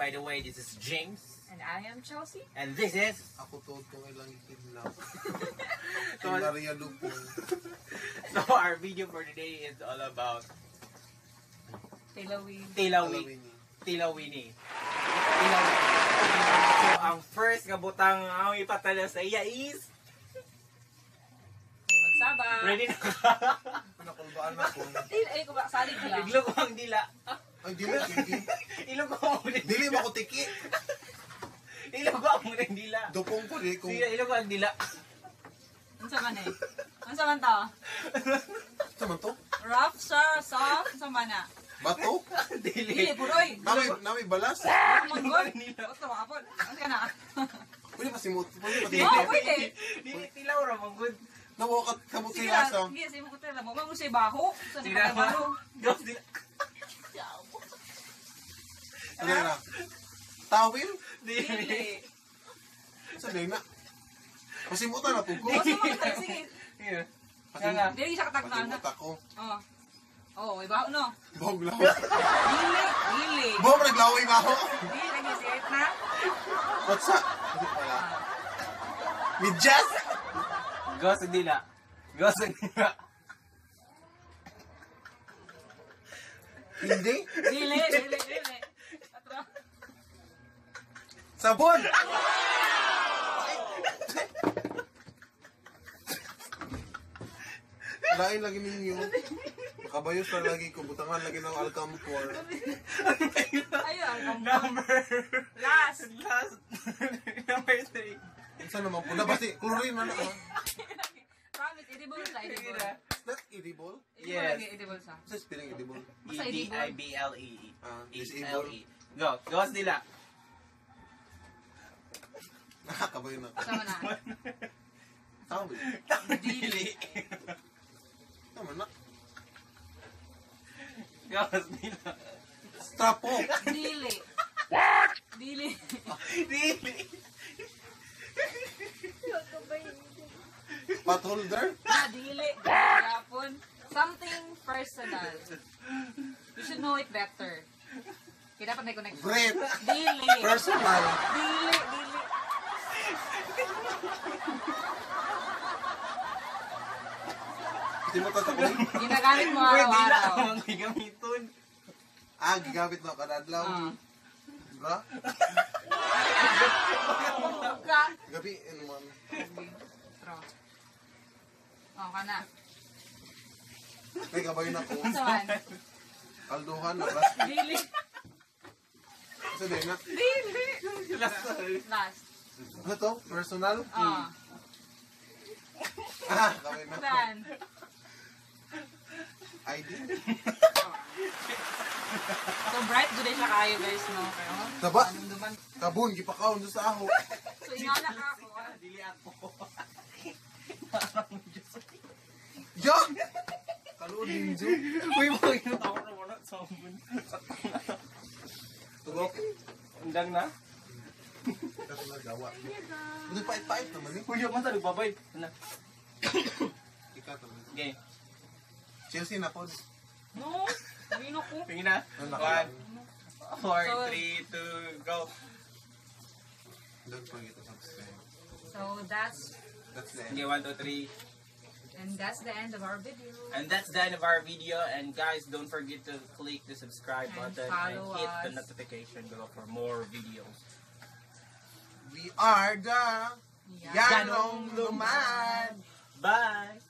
By the way, this is James. And I am Chelsea. And this is Ako to itong ilang kidnap. So, Maria Lupong. So our video for today is all about Tilawin. Tilawi, Tilawini. Tilawini. So ang first nga butang ang ipatala sa iya is Magsaba. Ready na ka? Pinakulbaan ako. Til, ay, ko ba, salig lang. Iglo ko ang dila. Ay, dili, dili. Ilog ko ang dila. Dili mo ko tiki. Ilog ko ang dila. Dupong ko di kung Sige, ilog ko ang dila. Unsa man eh? Unsa man to? Sa man to? Rough siya, soft, unsa man na? Bato? Dili. Dili, puroy. Nami balas? Manggol. Otro, kapon. Unsa ka na? Pwede pa simot. Pwede pa Dili. Oh, simot. pwede. Dili tilaw ra man gud. Nawakat kamot Sige kay asa. lang, sige, sige mo ko tela. Mo mo siya baho. Sa Sige ka na. baho. Go dila. Ano na? Tawil? Dili. Dili. Sa na? Pasimutan na po ko. Oh, sige, sige. Here. Nga nga. Dili siya katagna. Pasimot ako. Oh. Oh, may baho no. Bog law. Dili, dili. Bog naglaway ba ako? Dili lagi sirit na. What's up? Hindi pala. Midyas! Go sa dila. Go sa dila. Hindi? Dili, dili, dili. Atro. Sabon! Lain lagi ninyo. Makabayos na lagi ko. Butangan lagi ng Alcampor. Ayun, ang Number last. Last. Number 3. Unsa naman po? Nabasi, chlorine na na. Ah. Promise, edible siya, Sige edible. na. Is that edible? Edible Yes. lagi, edible siya. Sa spelling edible? Basta E D edible. I B L E. Ah, E disable. L E. Go. Go sa dila. Nakakabayo na. Sama na. Tawil. Dili. Tama na. Go sa dila. Strapo! Dili. What? Dili. Dili. Pot holder? Ah, dili. Yapon. Something personal. You should know it better. Kaya dapat may connection. Bread! Dili. Personal! Dili, dili. Pasimutan sa ko. Ginagamit mo Uy, dila araw-araw. ang gamiton. Ah, gigamit na kadadlaw. Ah. Bra? Ka. Gabi, ano man. Tro. Oh, ka na. May kabayo na ko. Unsa man? Kalduhan na plastic. Dili. Sa din na. Dili. Last. Last. Ano to? Personal? Ah. Ah, kabayo na. Saan? ID? So bright good siya kayo guys, no? Pero, Taba? anong duman? Kabon, gipakaon doon sa aho. So ingana ka ako. Ah. Dili ako. Yan! Kaluod ninjo. Uy, mga ginatawa na wala sa ambon. Tugok. Undang na? Kaso nagawa. Hindi pait-pait naman eh. Uy, man sa nagbabay. Ano? Ikaw naman. Okay. Chelsea na po. No. Mino ko. Tingin na. Ano 1, 4, So- 3, 2, go. Don't forget to subscribe. So that's That's the end. Okay, 1, 2, 3. and that's the end of our video. And that's the end of our video. And guys, don't forget to click the subscribe And button and follow hit the us. Notification bell for more videos. We are the Yeah. Yanong Lumad! Bye!